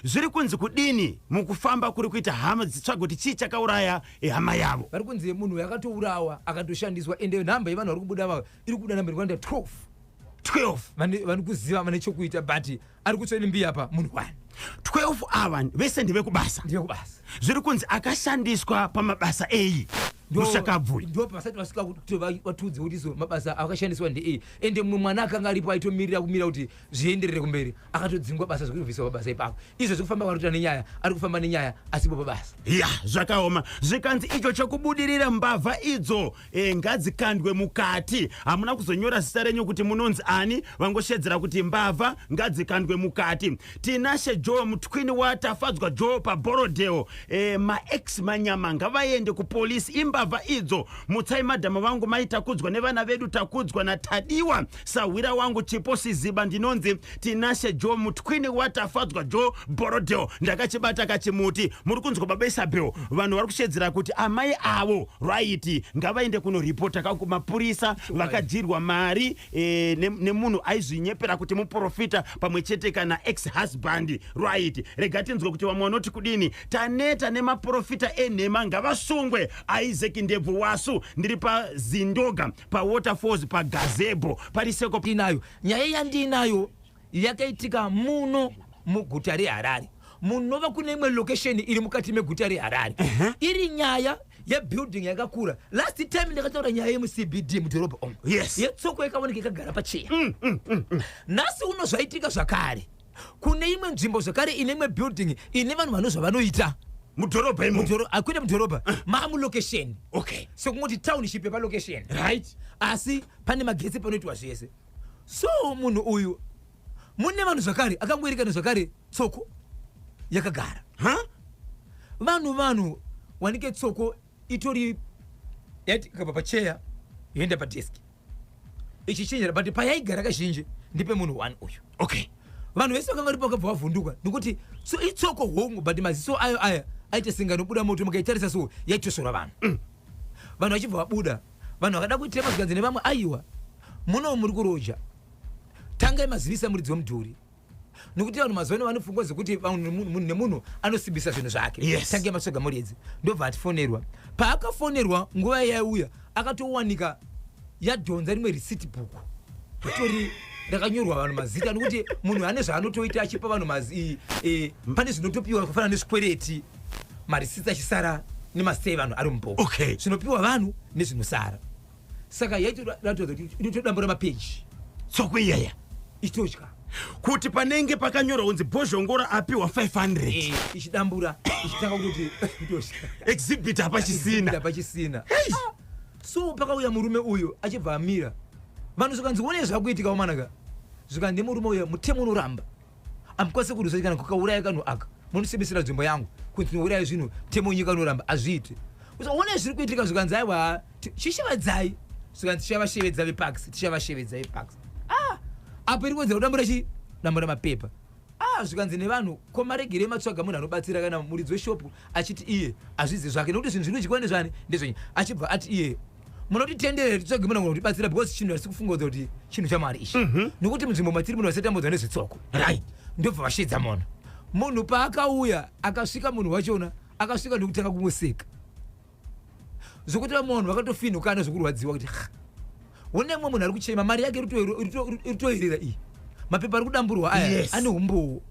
Zviri kunzi kudini mukufamba kuri kuita hama dzitsvaga kuti chii chakauraya hama yavo? Vari kunzi munhu uyu akatourawa, akatoshandiswa. Ende nhamba yevanhu vari kubuda vava iri kubuda namba iri kuenda 12. 12. Vane kuziva, vane chokuita, but ari kutsva nembiya pa munhu one. 12 ava vese ndevekubasa? Ndevekubasa. Zviri kunzi akashandiswa pamabasa ei, mushakabvui? Ndo pasati vasvika kuti vatiudze kuti so mabasa akashandiswa ndeei. Ende mumwe mwana akanga aripo aitomirira kumira kuti zvienderere kumberi, akatodzingwa basa, zvekubviswa pabasa ipapo. Izvo zvekufamba kwaruita nenyaya, ari kufamba nenyaya asipo pabasa. Ya, zvakaoma. Zvikanzi icho chekubudirira, mbavha idzo ngadzikandwe mukati. Hamuna kuzonyora zita renyu kuti munonzi ani, vangoshedzera kuti mbavha ngadzikandwe mukati. Tinashe Joe, mutwini waTafadzwa Joe paBorodale, maex manyama ngavaende kupolisi, imbavha idzo. Mutsai madhama vangu maitakudzwa nevana vedu, Takudzwa naTadiwa, sahwira wangu Chipo Siziba. Ndinonzi Tinashe Joe, mutwini waTafadzwa Joe, Borodale. Ndakachibata kachimuti. Muri kunzwa, baba Isabel, vanhu vari kushedzera kuti amai avo right ngavaende kunoripota kakumapurisa, vakadyirwa mari nemunhu aizvinyepera kuti muprofita pamwe chete kana ex husband. Right, rega tinzwe kuti vamwe vanoti kudini. Taneta nemaprofita enhema, ngavasungwe. Isaac Ndebvu Wasu, ndiri paZindoga, paWaterfalls, pagazebo pariseko. Ndinayo nyaya yandinayo yakaitika muno muguta reHarare, munova kune imwe location iri mukati meguta reHarare, iri nyaya yebuilding yakakura. Last time ndakataura nyaya yemuCBD mudhorobha omo yetsoko yakaoneka yakagara pacheya. Nhasi uno zvaitika zvakare kune imwe nzvimbo zvakare, ine imwe building ine vanhu vano zvavanoita. Mudhorobha imo? Akwete mudhorobha, maamulocation, sekungoti township yepalocation, asi pane magetsi, panoitwa zvese. So munhu uyu, mune vanhu zvakare akangoerekana zvakare tsoko yakagara. Vanhu wanike tsoko itori yati ikabva pacheya yoenda padeski ichichinjira, but payaigara kazhinji ndipe munhu one uyu. Vanhu vese vakanga varipo vakabva vavhunduka nekuti so itsoko hongu, but maziso ayo aya aita singanobuda moto. Mukaitarisa so yaitosvora vanhu. Vanhu vachibva vabuda, vanhu vakada kuitira zvikanzi nevamwe, "Aiwa, muno muri kuroja, tangai mazivisa muridzi wemudhuri," nekuti vanhu mazuva ano vane pfungwa dzekuti vanhu, munhu nemunhu anosimbisa zvinhu zvake. Tangai matsvaga muridzi. Ndobva atifonerwa. Paakafonerwa, nguva yaiuya akatowanika yadhonza rimwe receipt book ritori rakanyorwa vanhu mazita, nekuti munhu ane zvaanotoita achipa vanhu mazi pane zvinotopiwa kufanana nezvikwereti, marisiti achisara nemazita evanhu ari mubhuku, zvinopiwa vanhu nezvinosara. Saka yaitoratidza kuti inotodambura mapeji. Tsoko iyaya? Ichitotya. Kuti panenge pakanyorwa kunzi Bhozhongora apiwa 500. Ichidambura, ichitanga kutoti kutotya. Exhibit hapachisina. Pachisina. So pakauya murume uyu achibva amira, vanhu zvikanzi, "One zvakuitika wamanaka." Zvikanzi nemurume uyu, "Mutemo unoramba, amukwanisi kurwisa kana kukauraya kanhu aka, munosibisira nzvimbo yangu kuti nouraya zvinhu, mutemo wenyika unoramba, hazviiti." One zviri kuitika. Zvikanzi, "Aiwa, chishevedzai." Zvikanzi, "Tichavashevedza veparks, tichavashevedza veparks." Ah, apo iri kuwedzera kudambura chi dambura mapepa. Ah, zvikanzi nevanhu, "Ko maregere matsvaga munhu anobatsira kana muridzi weshopu achiti iye hazvizi zvake, nekuti zvinhu zvinodyiwa ndezvani, ndezvenyu?" Achibva ati iye Munotitendere titsvage munhu anogona kutibatsira, because chinhu hatisi kufunga kuti chinhu chaMwari ichi, nokuti munzvimbo matiri munhu vasatambudzwa nezvitsoko. Ndobva vashedza munhu. Munhu paakauya, akasvika, munhu wachona akasvika ndokutanga kungoseka, zvokuti vamwe vanhu vakatofinhukana zvokurwadziwa kuti, "Ha, une mumwe munhu ari kuchema, mari yake iri kutoerera iyi, mapepa ari kudamburwa aya." Ane umbowo.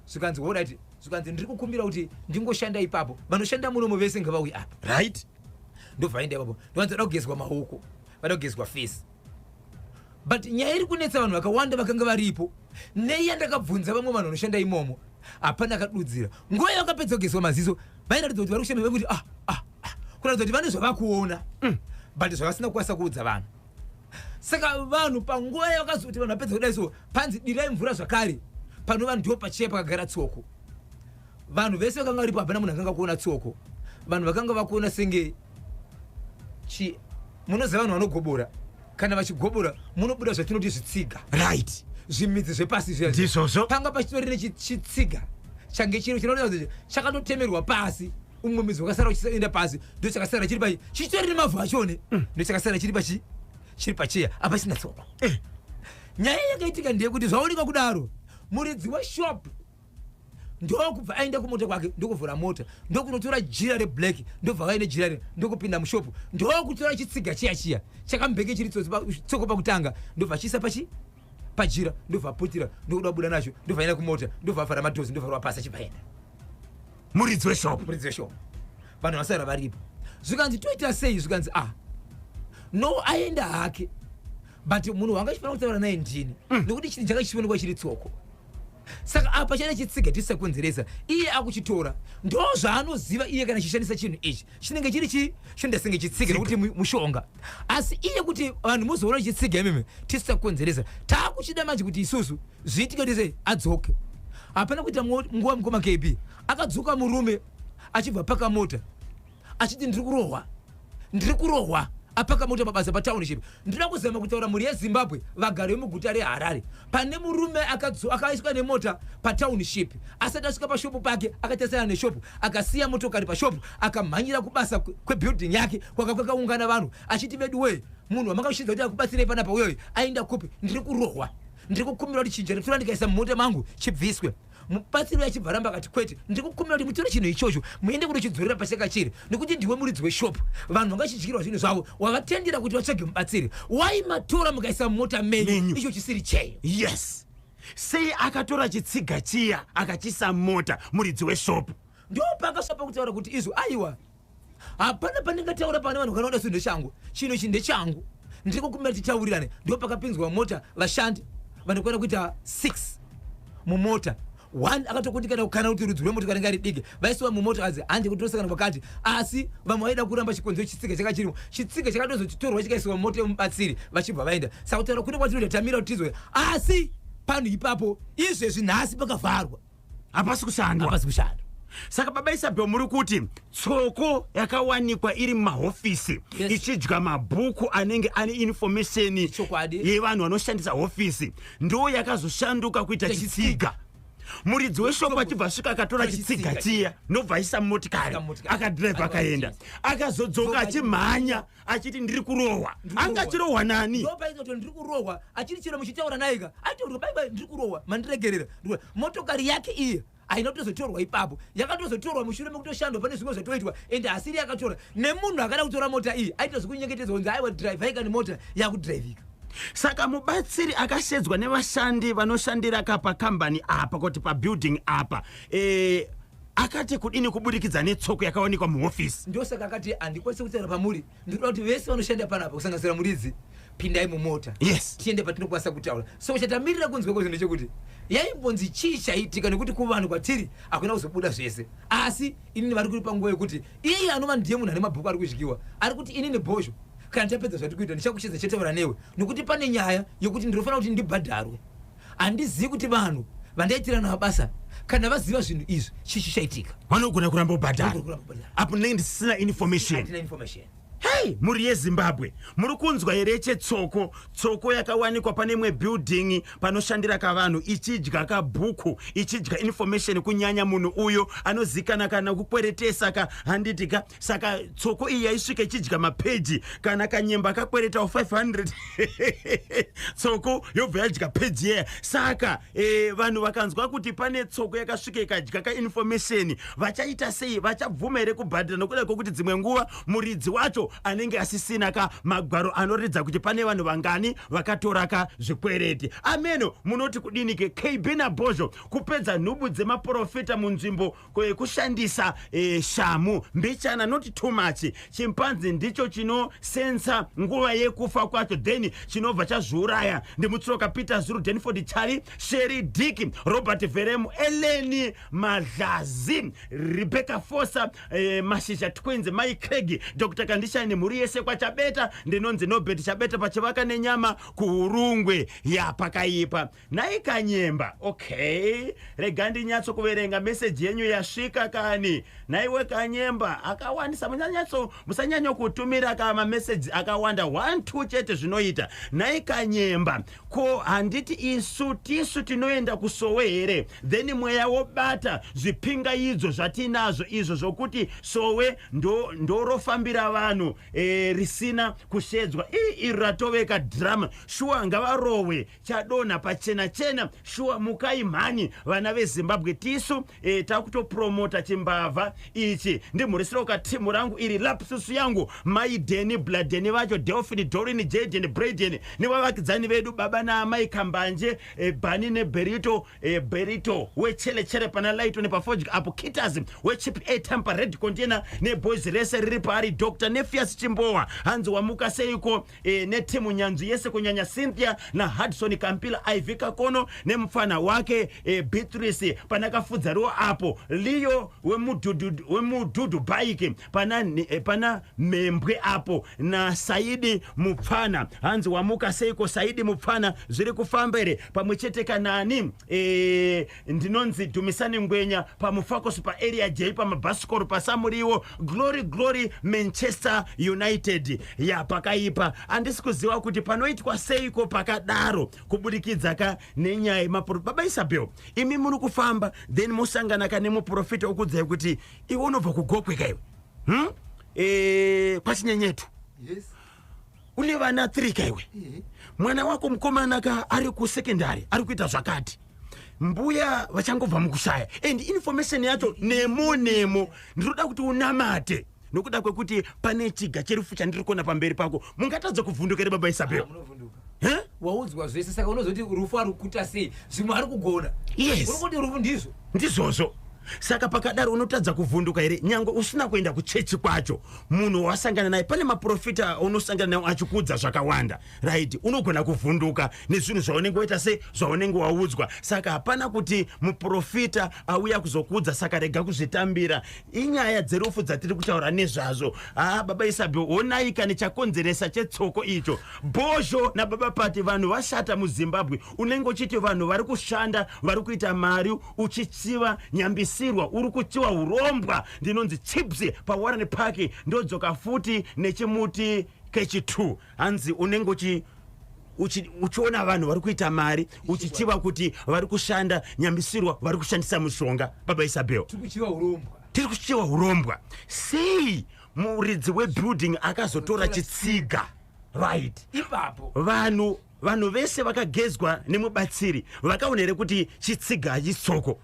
Zvikanzi, "Alright." Zvikanzi, "Ndiri kukumbira kuti ndingoshanda ipapo. Vanoshanda munomo vese ngavauye apa." Ndobva vaenda ipapo. Ndovanzi vada kugezwa maoko, vada kugezwa face. But nyaya iri kunetsa vanhu vakawanda vakanga varipo, nei yandakabvunza vamwe vanhu vanoshanda imomo, hapana akadudzira. Nguva yavakapedza kugezwa maziso, vairatidza kuti vari kushanda, kuti ah, ah, ah, kuratidza kuti vane zvavakuona, but zvavasina kukwanisa kuudza vanhu. Saka vanhu panguva yavakazoti vanhu vapedza kudai so, panzi, "Dirai mvura zvakare." Panova ndo pacheya pakagara tsoko. Vanhu vese vakanga varipo, hapana munhu akanga kuona tsoko. Vanhu vakanga vakuona senge chi munoziva vanhu vanogobora, kana vachigobora munobuda zvatinoti zvitsiga, zvimidzi zvepasi zviya. Ndizvozvo. Panga pachitori nechitsiga change chiro chinoratidza kuti chakatotemerwa pasi. Umwe midzi wakasara uchienda pasi, ndo chakasara chiri pachi chichitori nemavhu achone, ndo chakasara chiri pachi chiri pacheya apa chisina tsoko. Nyaya yakaitika ndeyekuti zvaonekwa kudaro, muridzi weshop ndokubva aenda kumota kwake, ndokuvhura mota, ndokunotora jira reblack, ndobva vaine jira re, ndokupinda mushopu, ndokutora chitsiga chiya chiya chakambenge chiri tsoko pakutanga, ndobva chiisa pachi pajira, ndobva aputira, ndokuda kubuda nacho, ndobva aenda kumota, ndobva avhara madoors, ndobva rwa pasi achibva aenda. Muridzi weshop. Muridzi weshop. Vanhu vasara varipo. Zvikanzi, "Toita sei?" Zvikanzi, "Ah, no, aenda hake, but munhu wanga achifanira kutaura naye ndini, nekuti chinhu changa chichionekwa chiri tsoko. Saka apa chane chitsiga, tisakonzeresa. Iye akuchitora, ndo zvaanoziva iye. Kana achishandisa chinhu ichi, chinenge chiri chi chinoita senge chitsiga, nekuti mushonga. Asi iye kuti vanhu muzoona chitsiga imimi, tisakonzeresa. Taakuchida manje kuti isusu zviitike kuti sei adzoke." Hapana kuita nguva, mukoma KB, akadzoka murume achibva pakamota achiti, "Ndiri kurohwa, ndiri kurohwa." Apaka mota mabasa patownship. Ndinoda kuzama kutaura mhuri yeZimbabwe, vagari vemuguta reHarare, pane murume akaiswa nemota patownship. Asati asvika pashopu pake, akatarisana neshopu, akasiya motokari pashopu, akamhanyira kubasa kwebuilding yake kwaka kwakaungana vanhu, achiti, "Vedu wee, munhu wamakashidza kuti akubatsirei panapa uyoyo aenda kupi? Ndiri kurohwa. Ndiri kukumbira kuti chinhu chandatora ndikaisa mumota mangu chibviswe." Mubatsiri uyo achibva ramba, akati, "Kwete, ndiri kukumbira kuti mutore chinhu ichocho muende kundochidzorera pachaka chiri, nekuti ndiwe muridzi weshopu. Vanhu vangachidyirwa zvinhu zvavo, wavatendera kuti vatsvage mubatsiri. Wai matora mukaisa mumota menyu Menyu. icho chisiri chenyu?" Yes, sei akatora chitsiga chiya akachisa mota muridzi weshopu? Ndo pakasvapa kutaura kuti izvo, aiwa, hapana pandingataura pane vanhu. Kana uda chinhu ndechangu, chinhu ichi ndechangu, ndiri kukumbira titaurirane. Ndo pakapinzwa mota vashandi vanokwana kuita 6 mumota. One akatokundikana kana kuti rudzi rwemotokari ringa ridiki. Vaisiwa mumota, azi handi kuti tosangana kwakati. Asi vamwe vaida kuramba chikonzero chitsiga changa chirimo. Chitsiga chakatozochitorwa chikaisiwa mumota yemubatsiri, vachibva vaenda. Saka kutaura kune kwatinoita, tamira kuti tizwe, asi panhu ipapo izvezvi nhasi pakavharwa. Hapasi kushandwa. Hapasi kushanda. Saka baba Isabel, muri kuti tsoko yakawanikwa iri mumahofisi ichidya mabhuku anenge ane information Chokwadi. yevanhu vanoshandisa hofisi, ndo yakazoshanduka kuita chitsiga. Muridzi weshopu achibva asvika akatora chitsiga chitsiga chiya, ndobva aisa mumotikari, Mumotikari. akadhiraivha akaenda. Akazodzoka achimhanya achiti, "Ndiri kurohwa." Anga achirohwa nani? Ndopaita kuti, "Ndiri kurohwa." Achiri chero muchitaura naye aitaura, "Baibai, ndiri kurohwa, mandiregerera." Motokari yake iye haina kutozotorwa ipapo, yakatozotorwa mushure mekutoshandwa pane zvimwe zvatoitwa, ende asiri yakatora. Nemunhu akada kutora mota iyi aita zvekunyengetedzwa kunzi, "Aiwa, dhiraivhai kani, mota yakudhiraivhika." Saka mubatsiri akashedzwa nevashandi vanoshandira kapakambani apa, kuti pabuilding apa, akati kudini kuburikidza netsoko yakawanikwa muhofisi? Ndosaka akati, "Handikwanisi kutaura pamuri. Ndinoda kuti vese vanoshanda panapa, kusanganisira muridzi, pindai mumota, tiende patinokwanisa kutaura." So chatamirira kunzwa kwezvo ndechekuti yaimbonzi chii chaitika, nekuti kuvanhu kwatiri hakuna kuzobuda zvese. Asi inini vari kuri panguva yekuti iye anova ndiye munhu ane mabhuku ari kudyiwa, ari kuti, "Inini bhozho, kana tapedza zvatiri kuita, ndichakushedza chetaura newe, nekuti pane nyaya yekuti ndinofanira kuti ndibhadharwe. Handizivi kuti vanhu vandaitira navo basa, kana vaziva zvinhu izvi, chii chichaitika." Vanogona kuramba kubhadhara. Vanogona kuramba kubhadhara. Apo ndinenge ndisina information. Hatina information. Hei, mhuri yeZimbabwe, muri kunzwa here chetsoko? Tsoko yakawanikwa pane imwe building panoshandira kavanhu, ichidya kabhuku, ichidya information, kunyanya munhu uyo anozikana kana kukweretesa ka, handiti ka? Saka tsoko iyi yaisvika ichidya mapeji. Kana Kanyemba akakweretawo 500, tsoko yobva yadya peji yeya. Saka vanhu vakanzwa kuti pane tsoko yakasvika ikadya kainformation, vachaita sei? Vachabvuma here kubhadhira, nokuda kwokuti dzimwe nguva muridzi wacho anenge asisina ka magwaro anoratidza kuti pane vanhu vangani vakatora ka zvikwereti? Ameno munoti kudinike? KB naBhozho, kupedza nhubu dzemaprofita munzvimbo kushandisa shamu mbichana, not too much. Chimpanzi ndicho chinosensa nguva yekufa kwacho, then chinobva chazviuraya. Ndimutsoka Peter Zuru, Denford Charlie, Sherry Dick, Robert Veremu, Eleni Madlazi, Rebecca Fosa, Mashizha Twins, Mai Craig, Dr Kandishai nemhuri yese kwaChabeta. Ndinonzi Nobert Chabeta, pachivaka nenyama kuUrungwe. Yapakaipa nhai Kanyemba. Okay, rega ndinyatso kuverenga meseji yenyu yasvika kani. Naiwe Kanyemba, akawandisa, musanyanya kutumira ka mameseji akawanda, 1 2 chete zvinoita. Nhai Kanyemba, ko handiti isu tisu tinoenda kusowe here? Then mweya wobata zvipingaidzo zvatinazvo izvo zvokuti sowe ndorofambira vanhu risina kushedzwa. Ii, iri ratoveka drama shuwa, ngavarohwe chadonha pachena chena shuwa. Mukai mhani vana veZimbabwe, tisu takutopromota chimbavha ichi. Ndimhurisirawo katimu rangu iri, lapsusu yangu, Maideni Bladeni vacho, Delphin, Dorin, Jaden, Braden, nevavakidzani vedu, baba naamai Kambanje, Bani neBerito, Berito wechelechere pana Lighton pafodya apo, Kitas wechip airtime pared container, neboys rese riri paari. Dr Nefias Chimbowa, hanzi wamuka seiko netimu nyanzvi yese, kunyanya Cynthia naHudson Kampila, Iv Kakono nemufana wake Beatrice, pana Kafudzariwo apo, Leo wemudhudhu bike, pana Mhembwe apo, naSaidi Mupfana. Hanzi wamuka seiko Saidi Mupfana, zviri kufamba here pamwe chete kanani? Ndinonzi Dhumisani Ngwenya paMufakosi, paarea J, pamabhasikoro paSamuriwo. Glory, glory, Manchester United. Ya, pakaipa. Handisi kuziva kuti panoitwa seiko pakadaro, kubudikidza ka nenyaya yemapro. Baba Isabel, imi muri kufamba, then mosangana ka nemuprofita okudzai kuti iwe unobva kuGokwe kaiwe, Kwachinyenyetu. Yes. Une vana 3 kaiwe. Mwana wako mukomana ka ari kusekendari, ari kuita zvakati, mbuya vachangobva mukushaya, and information yacho nemo nemo. Ndinoda kuti unamate nokuda kwekuti pane chiga cherufu chandiri kuona pamberi pako. Mungatadza kuvhunduka here, baba Isabel? Ah, munovhunduka. Eh? Waudzwa zvese, saka unozoti rufu ari kuta sei? Zvimwe ari kugona. Yes. Uri kuti rufu ndizvo. Ndizvozvo. Saka pakadaro unotadza kuvhunduka here, nyange usina kuenda kuchechi kwacho? Munhu wasangana naye, pane maprofita unosangana naye achikuudza zvakawanda, right? Unogona kuvhunduka nezvinhu zvaunenge waita se zvaunenge waudzwa. Saka hapana kuti muprofita auya kuzokuudza, saka rega kuzvitambira. Inyaya dzerufu dzatiri kutaura nezvazvo. Haa, baba Isabel, honai kane chakonzeresa chetsoko icho. Bhozho nababa Pati, vanhu vashata muZimbabwe. Unenge uchiti vanhu vari kushanda, vari kuita mari, uchichiva nyambisirwa, uri kuchiwa urombwa. Ndinonzi Chips paWarren Park, ndodzoka futi nechimuti kechi2. Hanzi unenge uchiona vanhu vari kuita mari, uchichiva kuti vari kushanda, nyambisirwa vari kushandisa mushonga. Baba Isabel, tiri kuchiva urombwa. Tiri kuchiva urombwa. Sei muridzi webuilding akazotora chitsiga, right? Ipapo. Vanhu vese vakagezwa nemubatsiri vakaona here kuti chitsiga hachitsoko?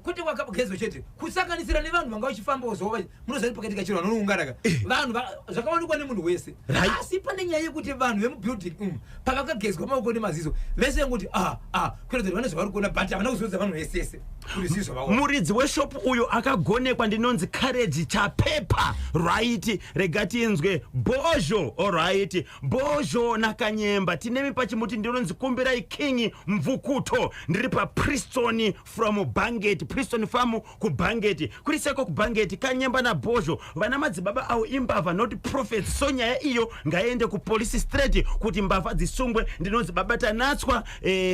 Kwete wakagezwa chete, kusanganisira nevanhu vanga vachifambawo zuva. Munoziva kuti pakaitika chiro vanoungana ka vanhu, zvakawanikwa nemunhu wese. Asi pane nyaya yekuti vanhu vemubuilding pavakagezwa maoko nemaziso vese vangoti ah ah, kuratidza kuti vane zvavari kuona, but havana kuzoudza vanhu vesese kuti zvii zvavaona. Muridzi weshopu uyo akagonekwa. Ndinonzi Courage Chapepa, right? Rega tinzwe Bhozho. Alright, Bhozho naKanyemba, tinemi pachimuti. Ndinonzi Kumbirai King Mvukuto, ndiri paPriston from Bangi. Kubhangeti, Priston Farm kuBhangeti, kuri seko kuBhangeti, Kanyemba naBhozho. Vana madzibaba avo imbavha, not prophets, so nyaya iyo ngaiende kupolice straight kuti mbavha dzisungwe. Ndinonzi Baba Tanatswa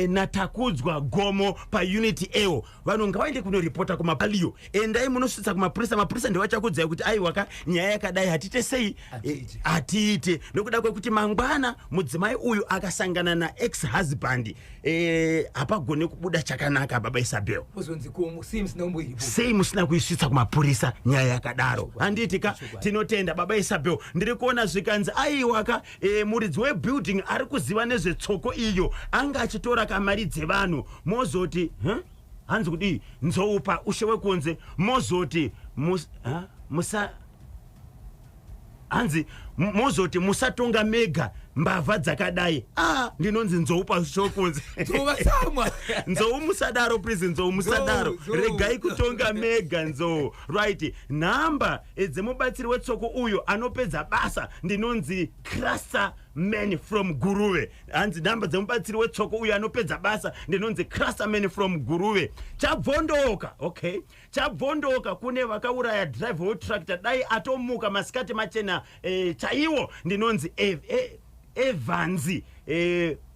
naTakudzwa Gomo paUnity eo. Vanhu ngavaende kunoripota kumapalio. Endai munosvitsa kumapurisa, mapurisa ndevachakudzai kuti aiwaka, nyaya yakadai hatiite sei. Hatiite. Hatiite, nokuda kwekuti mangwana mudzimai uyu akasangana naex husband, hapagone kubuda chakanaka, Baba Isabel. Uzonzi ko sei musina kumboiripo? Sei musina kuisvitsa kumapurisa nyaya yakadaro, handiti ka? Tinotenda, Baba Isabel. Ndiri kuona zvikanzi aiwaka, muridzi webuilding ari kuziva nezvetsoko iyo, anga achitora kamari dzevanhu. Mozoti, huh? Hanzi kudii? Nzoupa ushe wekunze. Mozoti musa hanzi mozoti musatonga mega mbavha dzakadai. Ah, ndinonzi Nzoupa ushe wekunze. Nzou, Nzou, musadaro please. Nzou, musadaro. Nzou. Regai kutonga mega, Nzou. Right, nhamba dzemubatsiri wetsoko uyo anopedza basa. Ndinonzi Craster Man from Guruve. Hanzi nhamba dzemubatsiri wetsoko uyo anopedza basa. Ndinonzi Craster Man from Guruve. Chabvondoka, okay, chabvondoka kune vakauraya driver wetractor, dai atomuka masikati machena chaiwo. Ndinonzi Evans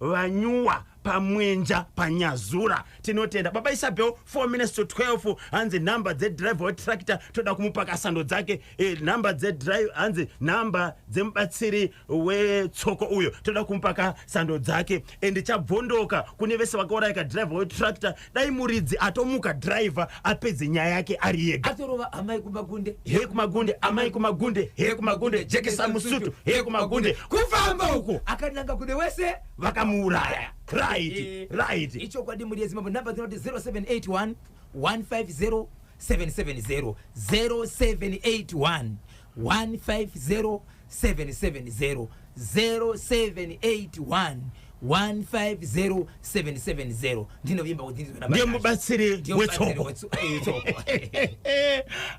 Vanyuwa paMwenja paNyazura. Tinotenda, Baba Isabel. 4 minutes to 12. Hanzi nhamba dzedriver wetractor, toda kumupa kasando dzake. Nhamba dzedrive, hanzi nhamba dzemubatsiri wetsoko uyo, toda kumupa kasando dzake. Ende chabvondoka kune vese vakauraya driver wetractor, dai muridzi atomuka, driver apedze nyaya yake ari yega. Atorova amai kumagunde. He kumagunde, amai kumagunde, he kumagunde, jekesa musutu, he kumagunde, kufamba uko. Akananga kune wese vakamuuraya. Right. Ichokwadi, mhuri yeZimbabwe. Nhamba dzinoti 0781 150 770, 0781 150 770, 0781 150 770. Ndinovimba kuti ndizvo. Ndiye mubatsiri Ndiye mubatsiri wetsoko. Wetsoko.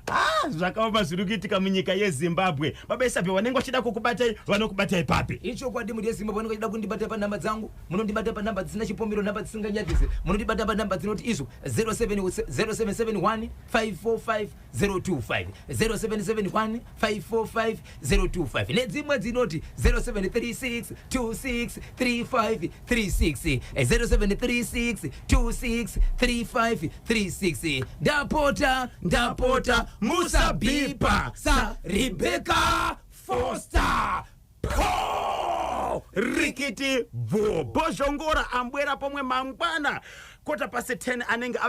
Ah, zvakaoma zviri kuitika munyika yeZimbabwe. Baba Isabe, vanenge vachida kukubatai vanokubatai papi? Ichokwadi, mhuri yeZimbabwe. Vanenge vachida kundibata panhamba dzangu, munondibata panhamba dzisina chipomero, nhamba dzisinganyadzisi. Munondibata panhamba dzinoti izvo 0771 545 025, 0771 545 025, nedzimwe dzinoti 0736 26 35 36, 0736 26 35 36. Ndapota, ndapota, musabhipa saRebecca Foster. Po rikiti bvo. Bhozhongora ambwera pomwe mangwana 10:15 anenge ave.